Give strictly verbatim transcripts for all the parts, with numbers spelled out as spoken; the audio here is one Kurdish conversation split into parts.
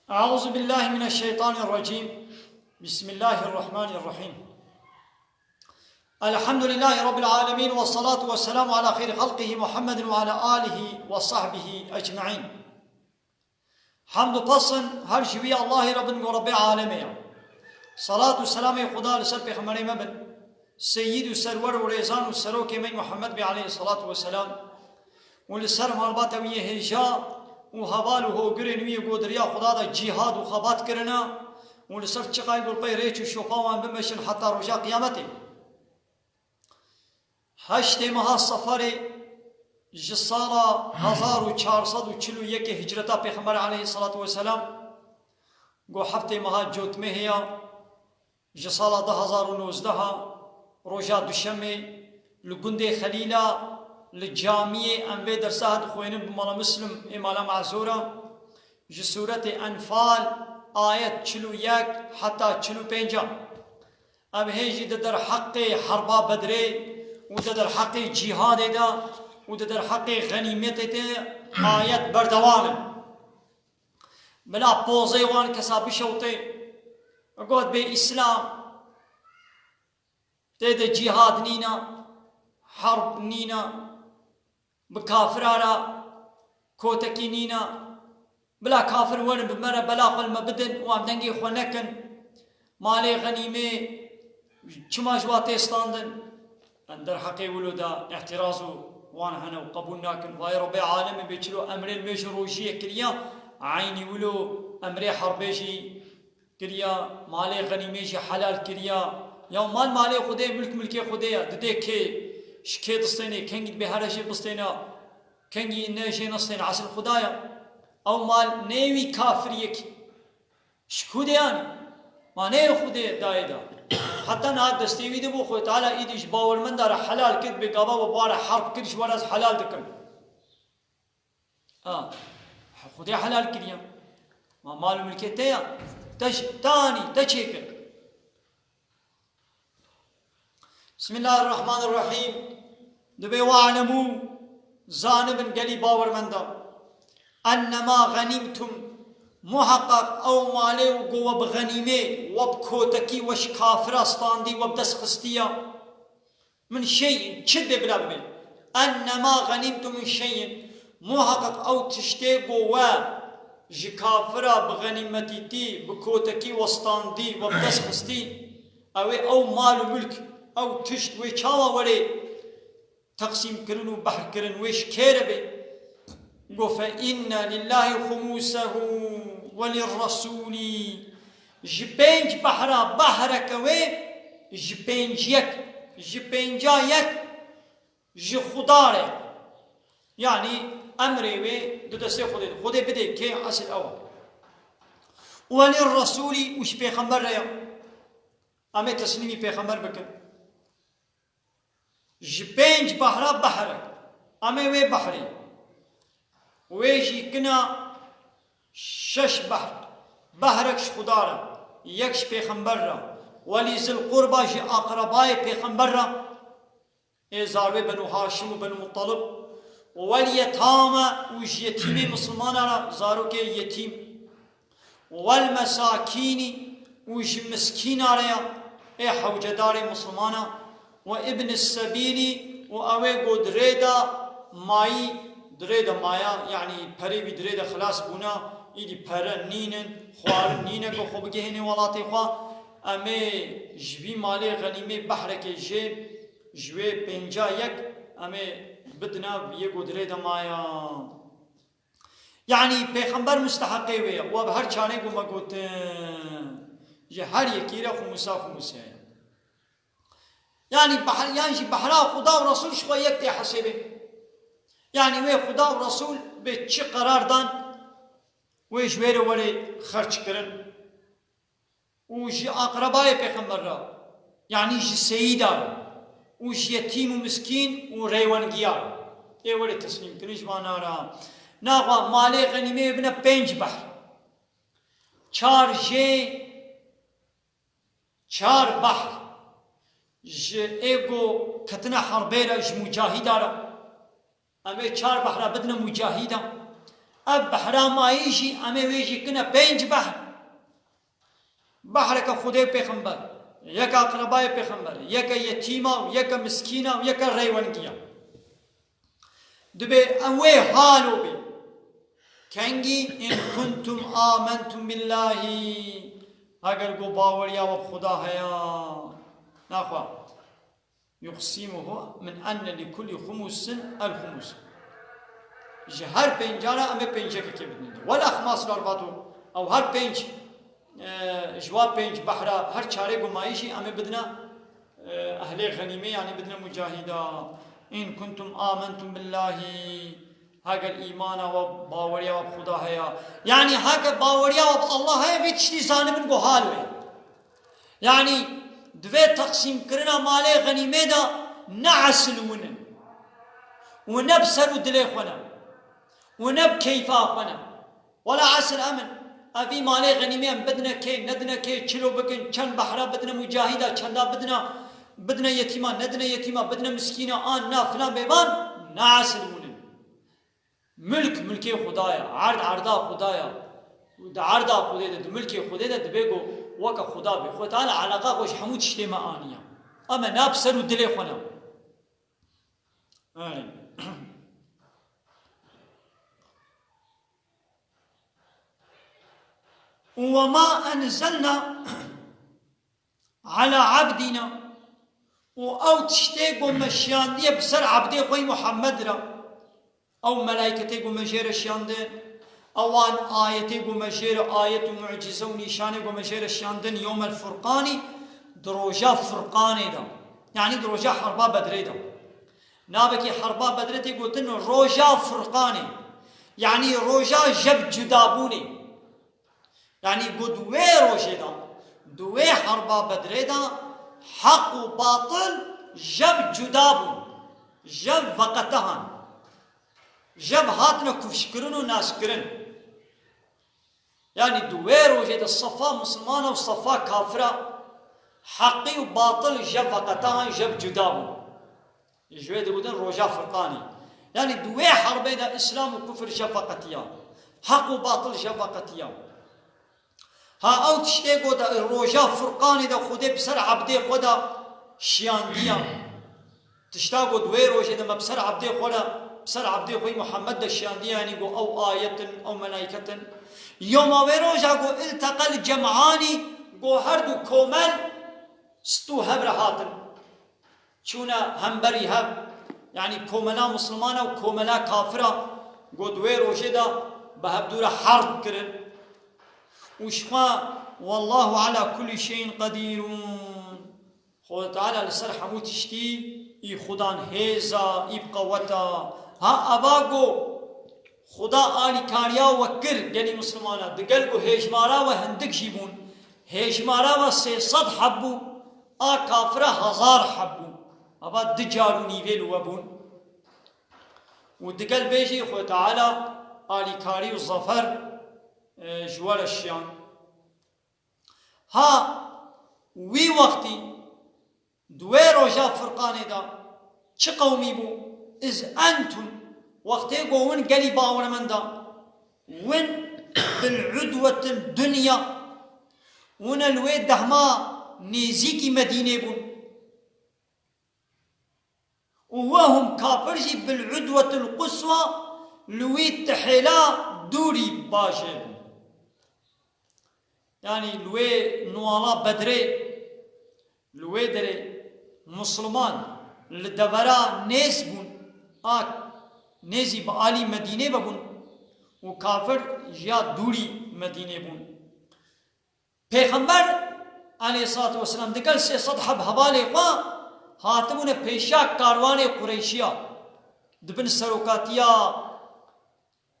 أعوذ بالله من الشيطان الرجيم. بسم الله الرحمن الرحيم. الحمد لله رب العالمين، والصلاة والسلام على خير خلقه محمد وعلى آله وصحبه أجمعين. Hamd û pesn her ji wî Allahê re bin ku Rebbê alemê ye. Salat û selamê Xuda li ser Pêxemberê me bin, Seyyid û Serwer û Rêzan û Serokê me Muhammed bê aleyhissalatu vesselam û li ser malbata wî yê hêja û heval û hogirên wî yê ku di riya Xuda de cîhad û xebat kirine û li ser çiqayî ku li pey rêç û şopa wan bimeşin heta roja qiyametê. Heştê meha Seferê ji sala hezar û çar sed û çil û yekê hicreta Pêxemberê aleyhissalatu vesselam, ku heftê meha Cotmehê ya, ji sala du hezar û nozdeh a, roja Duşemê, li gundê Xelîla, li camiyê em vê dersa dixwênin bi mala Muslim ê mala Mazûra, ji sûretê Enfal, ayet çil û yek heta çil û pênc a. Ev hê jî di derheqê herba Bedrê û di derheqê cîhadê de û di derheqê xenîmetê de ayet berdewam in. Bila pozê wan kesa bişewtê, got bê Îslam tê de cîhad nîne, herb nîne, bi kafira re kotekî nîne. Bila kafir werin bi me re bela xwe li me bidin û em dengê xwe nekin. Malê xenîmê çima ji wa tê standin? Em derheqê wilo de îtiraz û wan hene û qebûl nakin. Vayê Rebbê alemê bê çilo emrê li mêj û rojiyê kiriya, eynî wilo emrê herbê jî kiriya, malê xenîmê jî helal kiriya. Ya mal malê Xwedê, milk milkê Xwedê ye. Didê kê, ji kê distênê, kengî dibê here jê bistêne, kengî ne jê nistêne, esil Xuda ye. Ew mal nê wî kafiriyekî. Ji ku de yanî? Ma nê Xwedê dayê da. Heta niha destê wî de bû, Xwedê Teala îdî ji bawermenda re helal kir, bê gava we bi wa re herb kir, ji we re ez helal dikim. Ha, Xwedê helal kiriye. Ma mal û milkê te ya. Te ji, te anî, te çêkir. Bismillahirrahmanirrahîm. Dibê we'lemû, zanibin gelî bawermenda. Ennema xenîmtum, muheqeq ew malê û ku we bi xenîmê, we bi kotekî, we ji kafira standî, we bi dest xistiya. Min şeyin, çi dibê bila bibê. Ennema xenîmtum min şeyin. Muheqeq ew tiştê ku we ji kafira bi xenîmetîtî, bi kotekî westandî, we bi dest xistî, ew ê ew mal û milk, ew tişt wê çawa were teqsîmkirin û behrkirin, wê ji kê re bê? Go, fe inne lillahî xumûsehu we lirresûlî. Ji pênc behra behreke wê, ji pênc yek, ji pênca yek ji Xuda re. Yanî emrê wê di destê Xwedê de. Xwedê bidê kê, esil ew e. We lirresûlî, û ji pêxember re ye. Em ê teslîmî pêxember bikin. Ji pênc behra behrek. Em ê wê behrê. Wê jî kina şeş behr. Behrek ji Xuda re, yek ji pêxember re, welî zil qurba ji aqrebayê pêxember re, ê zarwê Benu Haşim û Benu Muttalib, û wel yetame û ji yetîmê misilmana re, zarokê yetîm. Wel mesakînî, û ji miskîna re ya, ê hewcedarê misilmana, we ibn sebîlî, û ew ê ku di rê de mayî, di rê de maya, yanî perê wî di rê de xilas bûna, îdî pere nînin, xwarin nîne ku xwe bigihênê welatê xwe, em ê ji vî malê xenîmê behrekê jê, ji wê pênca yek, em ê bidina yê ku di rê de maya. Yanî pêxember musteheqê wê ye. We bi her çanê ku me gotin, ji her yekî re xumusa xumusa ye. Yanî behr-, yan jî behra Xuda û Resûl ji xwe yek tê hesêbê. Yanî wê Xuda û Resûl bê çi qerar dan, wê ji wê re were xerc kirin. Û ji aqrebayê pêxember re, yanî ji seyîda re, û ji yetîm û miskîn û rêwengiya re, ê were teslîm kirin ji vana re. Naxwe malê xenîmê bine pênc behr. Çar jê, çar behr. Ji ê ku ketine herbê re, ji mucahîda re. Em ê çar behra bidine mucahîda. Ev behra mayî jî, em ê wê jî kine pênc behr. Behreke Xwedê û Pêxember, yeke aqrebayê Pêxember, yeke yetîma û yeke miskîna û yeke rêwengiya. Dibê em wê halo bê. Kengî in kuntum amentum billahî. Heger ku baweriya we bi Xuda heye. Naxwe. Yuqsimuhu min enne li kulli xumusin el xumus. Ji her pêncana em ê pêncekekê bidin. Wel exmas larbato. Ew her pênc, e, ji wa pênc behra her çarê gumayî jî em ê bidine, e, ehlê xenîmê, yanî bidine mucahîda. In kuntum amentum billahî. Heger îmana we, baweriya we bi Xuda heye. Yanî heger baweriya we bi Allah heye, vê tiştî zanibin ku hal wê. Yanî di vê teqsîmkirina malê xenîmê de ne esil win in. Û ne bi ser û dilê xwe ne. Û ne bi keyfa xwe ne. Wela esil em in. Evî malê xenîmê em bidine kê, nedine kê, çilo bikin, çend behra bidine mucahîda, çenda bidine, bidine yetîma, nedine yetîma, bidine miskîna, an na filan bêvan, ne esil win in. Milk, milkê Xuda ye, erd, erda Xuda ye. Di erda Xwedê de, di milkê Xwedê de dibê ku weke Xuda bê. Xwedê Teala eleqa xwe ji hemû tiştê me aniye. Em ê ne bi ser û dilê xwe ne. Erê. Û we ma enzelna ala abdina. Û ew tiştê ku me şiyandiye bi ser ebdê xwe yî Muhammed re. Ew melayketê ku me jê re şiyandin. Ewan ayetê ku me jê re ayet û mucîze û nîşanê ku me jê re şiyandin yewmel furqanî, di roja Furqanê de. Yanî di roja Herba Bedrê de. Navekî Herba Bedrê tê gotin roja Furqanê. Yanî roja jeb cudabûnê. Yanî ku di wê rojê de, di wê Herba Bedrê de heq û batil jeb cuda bûn, jeb veqetehan, jeb hatine kufşkirin û naskirin. Yanî di wê rojê de sefa misilmana û sefa kafira, heqî û batil jeb veqetehan, jeb cuda bûn. Ji wê digotin roja Furqanê. Yanî di wê herbê de Îslam û kufir jeb veqetiya. Heq û batil jeb veqetiya. Ha ew tiştê ku di roja Furqanê de Xwedê bi ser ebdê xwe de şiyandiya. Tişta ku di wê rojê de me bi ser ebdê xwe de, bi ser ebdê xwe yî Muhammed de şiyandiya, yanî ku ew ayet in, ew melayket in. Yoma wê roja ku ilteqel cem'anî, ku her du komel stû hev re hatin. Çûne hemberî hev, yanî komela misilmana û komela kafira, ku di wê rojê de bi hevdû re herb kirin. Û ji xwe, "Wallahu ala kulli şeyin qadirun." Xwedê Teala li ser hemû tiştî î xudan hêza, î bi qeweta. Ha eva ku Xuda alîkariya we kir gelî misilmana, digel ku hêjmara we hindik jî bûn, hêjmara we sê sed heb bû, a kafira hezar heb bû. Ava du car û nîvê li we bûn. Û digel vê jî Xwedê Teala alîkarî û zafer, e, ji we re şiyan. Ha wî wextî di wê roja Furqanê de çi qewmî bû? Iz entum, wextê ku win gelî bawermenda, win bil udwetil dunya, win li wê dehma nêzîkî Medînê bûn. Û wehum kafir jî bil udwetil quswa li wî tihêla dûrî bajê bûn. Yanî li wê nuwala Bedrê, li wê derê Musliman li devera nêz bûn, a nêzî bi alî Medînê vebûn û kafir ji ya dûrî Medînê bûn. Pêxember aleyhissalatu vesselam digel sê sed heb hevalê xwe hatibûne pêşiya karwanê Qureyşiya, di bin serokatiya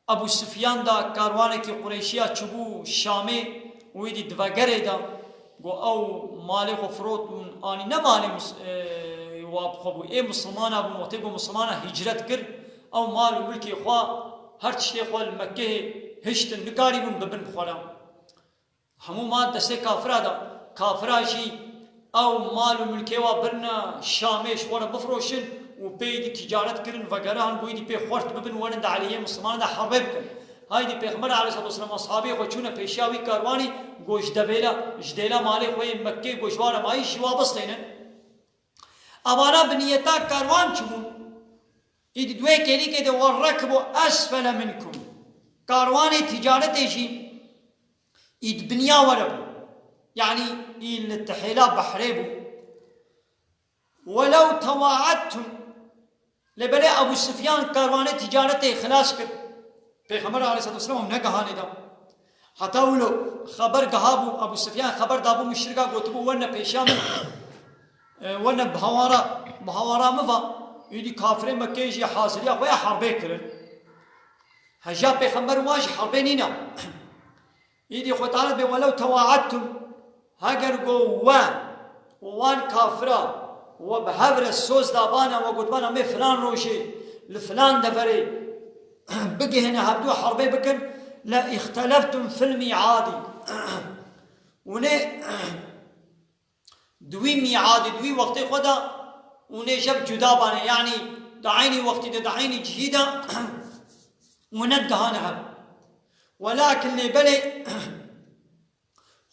Ebû Sufyan de karwanekî Qureyşiya çûbû Şamê û êdî di vegerê de got, ew malê xwe firot û anî ne malê mis-, e, wa bi xwe bû. Ê misilmana bûn, wextê ku misilmana hicret kir, ew mal û milkê xwe, her tiştê xwe li Mekkehê hiştin, nikarîbûn bibin bi xwe re. Hemû ma destê kafira de. Kafira jî ew mal û milkê wa birine Şamê ji xwe re bifroşin û pê êdî ticaret kirin, vegerihan, got êdî pê xwert bibin, werin di aleyhê misilmanan de herbê bikin. Haydî Pêxember aleyhissalatu vesselam, ashabê xwe çûne pêşiya wî karwanî, got ji devêla, ji dêla malê xwe yên Mekkê, got ji wan re mayî ji wa bistênin. Evana bi niyeta karwan çûbûn. Îd di wê kêlîkê de, "Werrekbu esfele minkum." Karwanê ticaretê jî îd biniya were bû. Yanî îd li tihêla behrê bû. "Welew tewaettum." Lê belê Ebû Sufyan karwanê ticaretê xilas kir. Pêxember aleyhissalatu vesselam negihanê da. Heta wilo xeber gihabû, Ebû Sufyan xeber dabû muşrika, gotibû, "Werne pêşiya min, e, werne bi hawara, bi hawara min va." Îdî kafirê Mekkeyê jî haziriya xwe ya herbê kirin. Heja Pêxember wan ji herbê nîna. Îdî Xwe Teala bê, "Welew tewaettum", heger go we û wan kafira we bi hev re soz dabana, we gotibana, "Me filan rojê li filan deverê bigihine hevdû herbê bikin, le îxteleftum fil mîadî." Û nê di wî mîadî, di wî wextê xwe de û nê jev cuda bane, yanî di eynî wextî de, di eynî cihî de û nedigihane hev. Welakin lê belê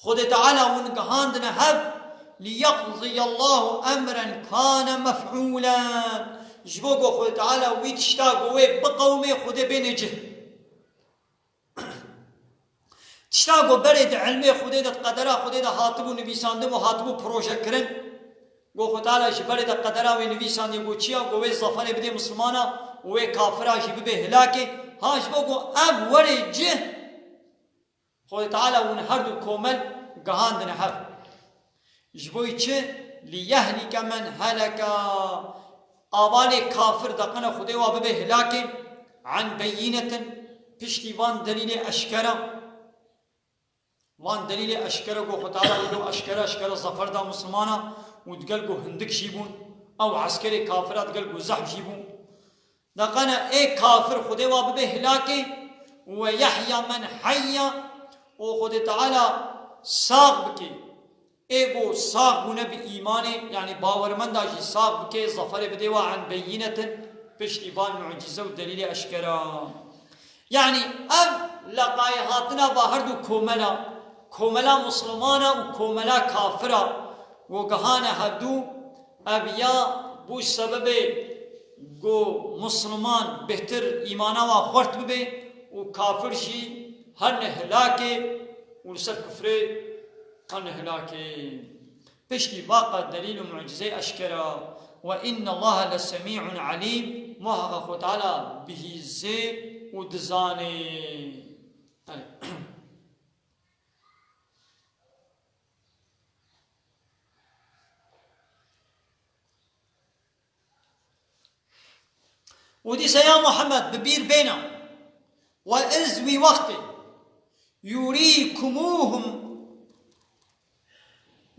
Xwedê Teala hûn gihandine hev, "Liyeqziyallahu emren kane mef'ûlen." Ji bo ku Xwedê Teala wî tişta ku wê biqewimê, Xwedê bêne cih. Tişta ku berê di ilmê Xwedê de, di qedera Xwedê de hatibû nivîsandin û hatibû proje kirin, ku Xwedê Teala ji berê de qedera wê nivîsandiye, ku çiya, ku wê zaferê bidê misilmana û wê kafira jî bibê hilakê. Ha, ji bo ku ev were cih, Xwedê Teala hûn her du komel gihandine hev. Ji bo çi? "Liyehlike men heleke." Avalê kafir deqine Xwedê wa bibe hilakê. "An beyînetin", piştî van delîlê eşkera. Van delîlê eşkera ku Xwedê Teala wilo eşkera, eşkera zafer da misilmana û digel ku hindik jî bûn. Ew eskerê kafira digel ku zehf jî bûn. Deqene ê kafir Xwedê wa bibe hilakê, "Ve yehya men heyya", û Xwedê Teala sax bike ê ku sax bûne bi îmanê, yanî bawermenda jî sax bike, zaferê bide wa an beyînetin, piştî van mucîze û delîlê eşkera. Yanî ev leqayê hatina va her du komela, komela misilmana û komela kafira, ku gihane hevdu, ev ya bû sebebê ku misilman bêhtir îmana wa xwert bibe û kafir jî herne hilakê û li ser kufrê herne hilakê. Piştî vaqa delîl û mucizeyê eşkera, "Ve innallaha lesemî'un alîm", muheqeq Xwe Teala bihîzê û dizanê. Erê. Û dîsa ya Muhammed bi bîr bêne, we iz wî wextê yurîkumuhum,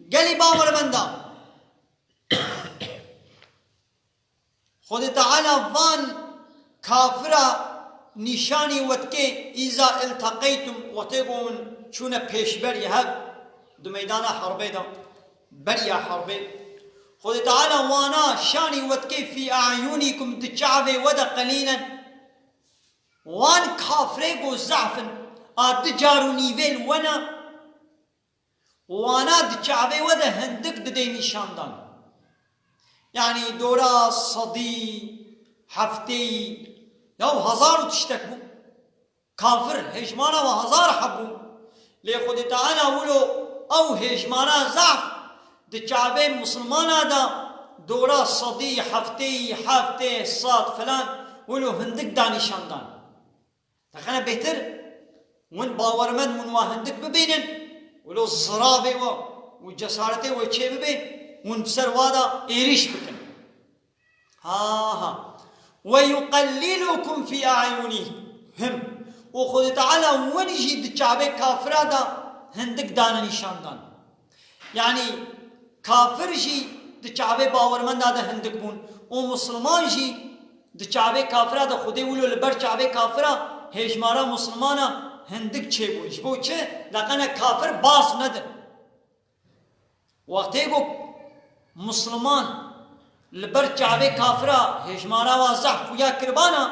gelî bawermenda, Xwedê Teala van kafira nîşanî we dike, îza ilteqeytum, wextê ku hûn çûne pêşberî hev di meydana herbê de, beriya herbê. Xwedê Teala wana şanî we dike, fî a'yunîkum, di çavê we de qelîlen. Wan kafirê ku zehf in, a di car û nîvê li we ne, wana di çavê we de hindik didê nîşandan. Yanî dora sedî, hefteyî, ya hezar û tiştek bû. Kafir hêjmana we hezar heb bû. Lê Xwedê Teala wilo ew hêjmana zaf di çavê misilmana de dora sedî, hefteyî, heftê, sed filan, wilo hindik da nîşandan. Deqene bêhtir hûn bawermend hûn wa hindik bibînin, wilo ziravê we û cesaretê we çê bibe, hûn bi ser wa de êrîş bikin. Ha, ha. "Ve yuqellilukum fî a'yunihim." Û Xwedê Teala win jî di çavê kafira de hindik dane nîşandan. Yanî kafir jî di çavê bawermenda de hindik bûn û misilman jî di çavê kafira de Xwedê wilo li ber çavê kafira hêjmara misilmana hindik çêbûn. Ji bo çi? Deqene kafir baz nedin. Wextê ku misilman li ber çavê kafira hêjmara wa zehf xuya kiribana,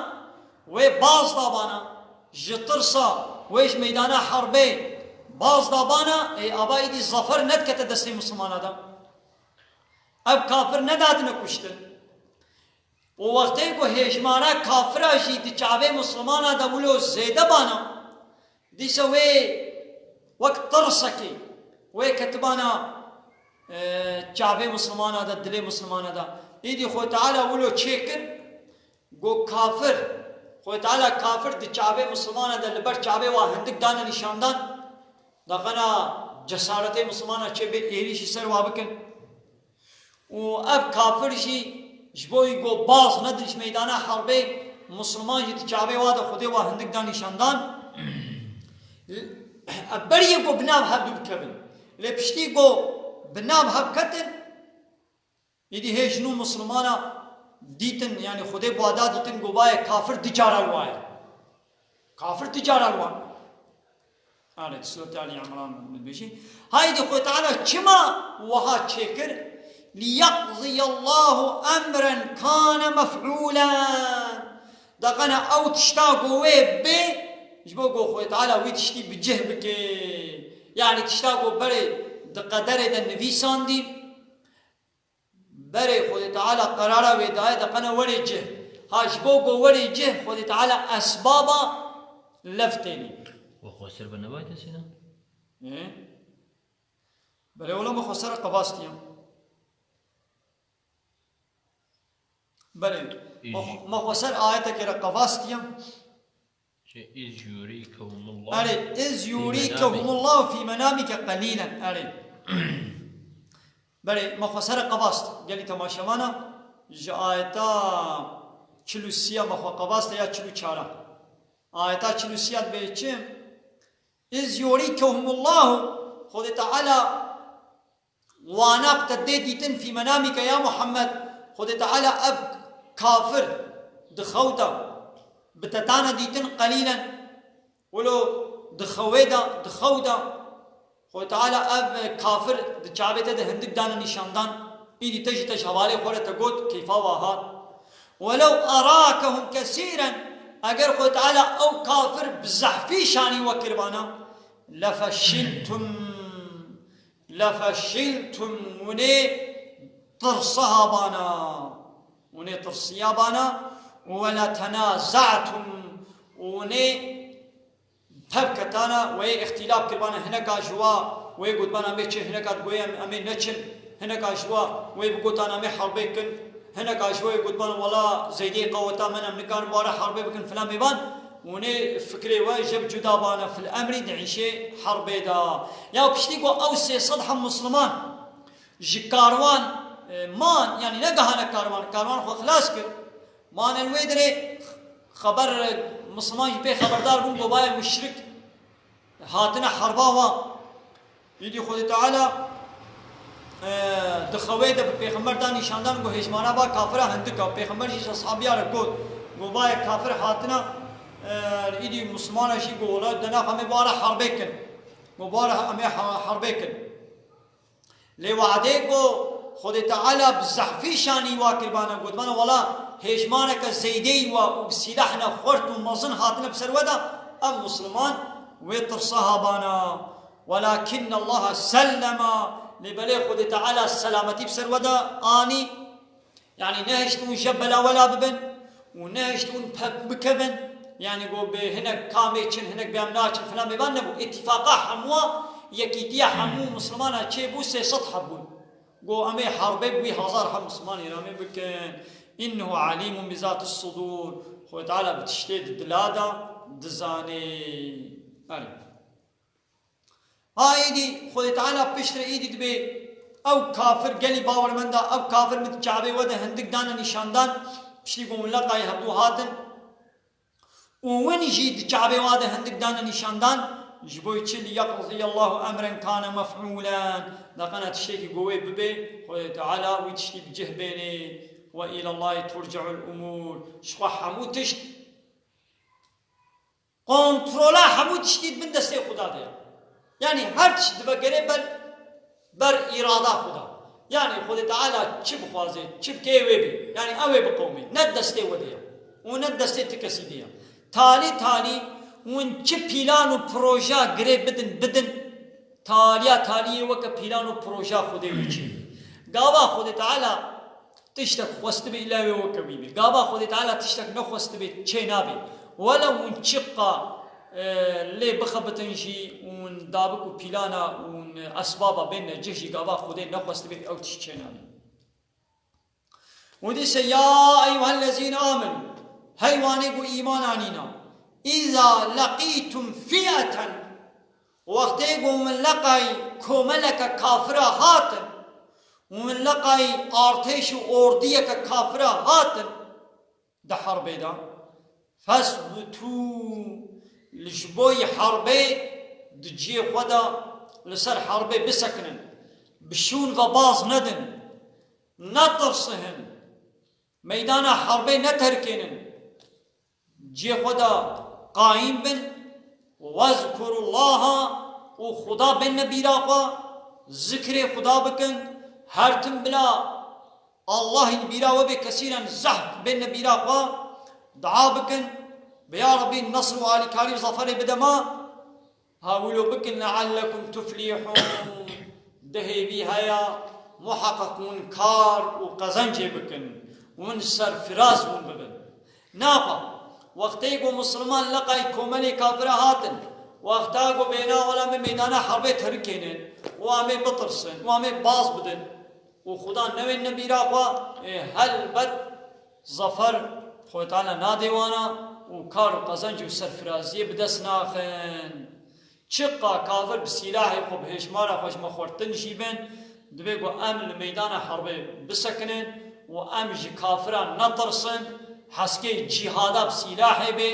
wê baz dabana. Ji tirsa wê ji meydana herbê baz dabana, ê ava êdî zafer nedikete destê Mislimana de. Ev kafir nedatine kuştin. Û wextê ku hêjmara kafira jî di çavê Mislimana de wilo zêde bana, dîsa wê wek tirsekê wê ketibana, e, çavê Mislimana de, dilê Mislimana de. Êdî Xwedê Teala wilo çêkir, Got kafir. Xwedê Teala kafir di çavê Mislimana de li ber çavê wa hindik dane nîşandan. Daqena cesaretê Mislimana çê bê êrîşî ser wa bikin. Û ev kafir jî ji bo wî got baz nedin ji meydana herbê, Misliman jî di çavê wa de Xwedê wa hindik da nîşandan. Ev beriyê got bi nav hev du bikevin. Lê piştî got bi nav hev ketin, Êdî hê jin û Mislimana dîtin, yanî Xwedê bi wa da dîtin, got bayê kafir du cara li wa ye. Kafir du cara li wa ye. Erê, di Sûretê Alî Îmran min dibêjî. Haydî Xwedê Teala çima wiha çêkir? لِيَقْضِيَ اللّٰهُ أَمْرًا كَانَ مَفْعُولًا. Daqena ew tişta ku wê bê, ji bo ku Xwedê Teala wî tiştî bi cih bike. Yanî tişta ku berê di qederê de nivîsandî, Berê Xwedê Teala qerara wê daye, daqena werê cih. Ha, ji bo ku werê cih, Xwedê Teala esbaba lev tênî. Û xweser bi nebayê te sîna? Ê? Belê wela me xweser qevastiyam. Belê. Îj- Me xweser ayetekê re qevastiyam. Şey, iz yurikehumullah Erê, iz fi yurikehumullah fi menamike qelîlen. Erê. Berê, me xwe sere qevast. Gelî temaşevana, ji ayeta çil û sîya me xwe qevast ya çil û çara. Ayeta çil û sîya dibê çi? Iz yurikehumullahu, Xwedê Teala Wana bi te dê dîtin fî menamîke ya Muhammed, Xwedê Teala ev kafir di xew de bi te dane dîtin qelîlen. Wilo di xewê de, di xew de Xwedê Teala ev kafir di çavê te de hindik dane nîşandan. Îdî te jî te ji hevalê xwe re te got, keyfa wa hat. Welew erakehum kesîren, eger Xwedê Teala ew kafir bi zehfî şanî we kiribana, lefeşiltum. Lefeşiltum, hûnê tirsiha bana. Hûnê tirsiya bana. Ve letenazatum, hûnê pev ketana, wê îxtîlaf kiribana, hineka ji wa, wê gotibana em ê çin, hineka digoyê em, em ê neçin, hineka ji wa, wê bigotana em ê herbê kin, hineka ji wê gotibana wela Zeydê qeweta me ne, em nikarin bi wa re herbê bikin filan bêban. Hûnê fikrê we jeb cuda bana fil emrî di îşê herbê de. Ya piştî ku ew sê sed heb misliman ji karwan, e, man, yanî negihane karwan, karwan xwe xilas kir. Mane li wê dirê xeber, e, misliman jî pê xeberdar bûn, gobaye muşrik hatine herba wan. Îdî Xwedê Teala, e, di xewê de bi pêxember da nîşandan ku hêjmana va kafira hindik e. Pêxember jî ji eshabiya re got, gobaye kafir hatine, e, îdî mislimana jî got, wela dena xwe em ê bi wa re herbê kin. Got bi wa re em ê ha-, herbê kin. Lê wadê ku Xwedê Teala bi zehfî şanî wa kiribana, gotibana, wela hêjmaneke zeydeyî wa û bi sîlehne xwert û mezin hatine bi ser we de, ev misliman wê tirsa habana. Welakinne Allaha sellema, lê belê Xwedê Teala selametî bi ser we de anî. Yanî nehiştin jeb bela wela bibin û nehiştin pep bikevin. Yanî go bi hinek kamê çin, hinek bê em naçin filan bêban nebû. Îtîfaqa hemûa, yekîtiya hemû Mislimana çêbû, sê sed heb bûn. Go em ê herbê bi wî hezar heb Misliman îramê bikin. Înnehu alîmun bi zati sudur. Xwedê Teala bi tiştê di dila de dizanê. Erê. Ha êdî Xwedê Teala piştre êdî dibê ew kafir gelî bawermenda, ew kafir min di çavê we de hindik dane nîşandan, piştî ku hûn leqayê hevdû hatin û win jî di çavê wa de hindik dane nîşandan, ji bo çi? Liyaqdiyallahu emren kane mef'ûlen, daqena tiştekî ku wê bibê, Xwedê Teala wî tiştî bi cih bênê, we îlallahî turce'ul umûr, ji xwe hemû tişt Kontrola hemû tiştî di bin destê Xuda de ye. Yanî her tişt divegerê ber, ber îrada Xuda. Yanî Xwedê Teala çi bixwaze, çi bike wê bê. Yanî ew ê biqewimê. Ne di destê we de ye. Û ne di destê ti kesî de ye. Talî talî Hûn çi pîlan û proja girê bidin, bidin, taliya taliyê weke pîlan û proja Xwedê wê çê. Gava Xwedê Teala tiştek xwestibe îla wê weke wî bê. Gava Xwedê Teala tiştek nexwestibe çê nabe. Welew hûn çiqa, e, lê bixebitin jî, hûn dabik û pîlana hûn esbaba bên necih jî, gava Xwedê nexwestibe ew tişt çê nabe. Û dîse, ya eyyuhellezîne amenu, hey wanê ku îman anîna, îza leqîtum fî'eten, wextê ku min leqay komeleke kafira hatin, û min leqay artêş û ordiyeke kafira hatin di herbê de, fesbutû, li ji bo yî herbê di ciyê xwe de li ser herbê bisekinin, bi şûn ve baz nedin, netirsihin, meydana herbê neterkênin, ciyê xwe de qayîm bin, wezkurullaha, û Xuda bêne bîra xwe, zikrê Xuda bikin, her tim bila Allahî li bîra we bê, kesîren zehf bêne bîra xwe, dua bikin, bi ya Rebbî nesr û alîkarî û zaferê bide me, ha wilo bikin, leallekum tuflîhûn. Di hêvî heye, muheqeq hûn kar û qezencê bikin, hûn serfiraz hûn bibin. Naxa, wextê ku Misliman leqay komelê kafira hatin, wexta ku bêna wela me meydana herbê terikênin, û em ê bitirsin, û em ê baz bidin, û Xuda newên nebîra xwe, ê, helbet zafer Xwedê Teala nadê wana û kar û qezenc û serfiraziyê bi dest naxin. Çiqa kafir bi sîlahê xwe, bi hêşmara xwe ji me xurtin jî bin, divê ku em li meydana herbê bisekinin û em ji kafira netirsin, heskê cîhada bi sîlahê bê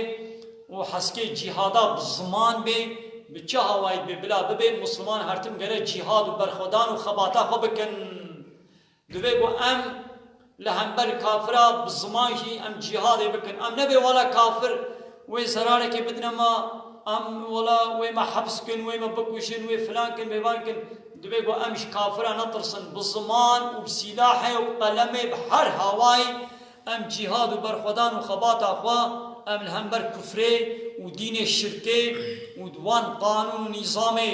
û heskê cîhada bi ziman bê, bi çi hawayî bê bila bibê, Misliman her tim gere cîhad û berxwedan û xebata xwe bikin. Divê ku em li hember kafira bi ziman jî em cîhadê bikin. Em nebê wela kafir wê zerarekê bidine me, em wela wê me heps kin, wê me bikujin, wê filan kin, bêvan kin. Divê ku em ji kafira netirsin. Bi ziman û bi sîlahê û qelemê, bi her hawayî em cîhad û berxwedan û xebata xwe em li hember kufrê û dînê şirkê û di wan qanûn û nîzamê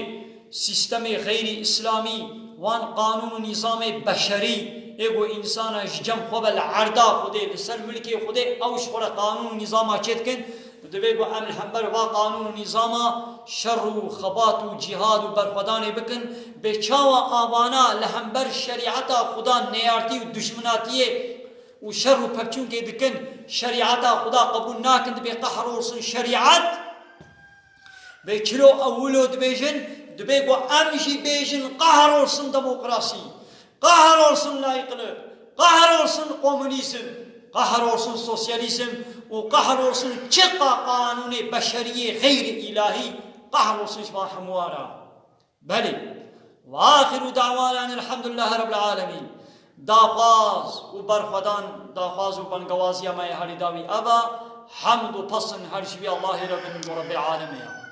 sîstemê xeyrî îslamî, wan qanûn û nîzamê beşerî, ê ku însana ji cem xwe ve li erda Xwedê, li ser milkê Xwedê, ew ji xwe re qanûn û nîzama çêdikin, divê ku em li hember va qanûn û nîzama şer û xebat û cîhad û berxwedanê bikin, bê çawa avana li hember şerîeta Xuda neyartî û dijminatiyê û şer û pevçûnkê dikin, şerîeta Xuda qebûl nakin, dibê qehrolsun şerîet. Bê çilo ew wilo dibêjin, dibê ku em jî bêjin, qehrolsun demokrasî, qehrolsun layîqlik, qehrolsun komunîzm, qehrolsun sosyalîzm û qehrolsun çiqa qanûnê beşeriyê xeyrî îlahî, qehrolsun ji van hemû re. Belê. Ve axiru da'wana enil hamdülillahi rabbil alemin. Daxwaz û berxwedan, daxwaz û bengewaziya me yê herî dawî ev e, hemd û pesn her ji vî Allahê re bin ku Rebbê alemê ye.